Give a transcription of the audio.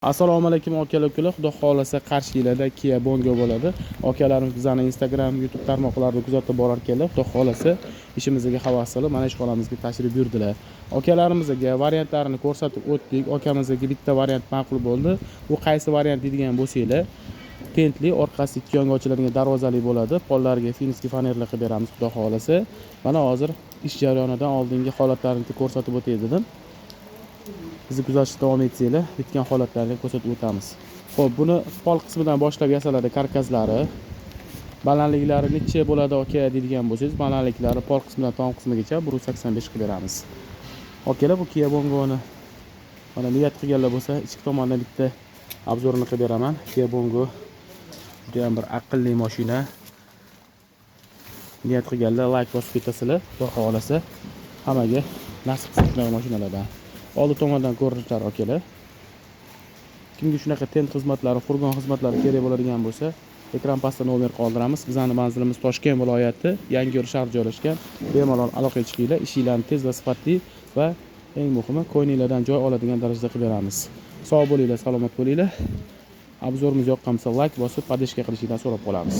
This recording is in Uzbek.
Assalomu alaykum, akalar, ukalar. Xudo xohlasa, qarshinglarda Kia Bongo bo'ladi. Akalarimiz bizani Instagram, YouTube tarmoqlarida kuzatib borar ekanlar. Xudo xohlasa, ishimizga havas qilib, mana ishxonamizga tashrif buyurdilar. Akalarimizga variantlarini ko'rsatib o'tdik. Akamizga bitta variant ma'qul bo'ldi. Bu qaysi variant deydigan bo'lsanglar, tentli, orqasi ikki yonga ochiladigan darvozali bo'ladi. Pollariga финский fanerlar qilib beramiz, Xudo xohlasa. Mana hozir ish jarayonidan oldingi holatlarini ko'rsatib o'tay dedim. Bizni kuzatishda davom etsanglar, bitgan holatlarini ko'rsatib o'tamiz. Xo'p, buni pol qismidan boshlab yasaladi karkaslari. Balandliklari necha bo'ladi, aka, deydigan bo'lsangiz, balandliklari pol qismidan tom qismigacha 185 qilib beramiz. Akalar, bu Kia Bongoni mana niyat qilganlar bo'lsa, ichki tomondan bitta обзор ini qilib beraman. Kia Bongo juda ham bir aqlli mashina. Niyat qilganlar layk bosib ketasizlar. Xudo xohlasa, hammaga nasib qilsin shunaqa mashinalardan. Oldi tomondan ko'rinishlari, akalar. Kimga shunaqa tent xizmatlari, furgon xizmatlari kerak bo'ladigan bo'lsa, ekran pastida nomer qoldiramiz. Bizani manzilimiz Toshkent viloyati, Yangiyo'l shahri joylashgan. Bemalol aloqaga chiqinglar. Ishinglarni tez va sifatli va eng muhimi, ko'nglinglardan joy oladigan darajada qilib beramiz. Sog' bo'linglar, salomat bo'linglar. Обзор imiz yoqqan bo'lsa, layk bosib, поддержка qilishinglarni so'rab qolamiz.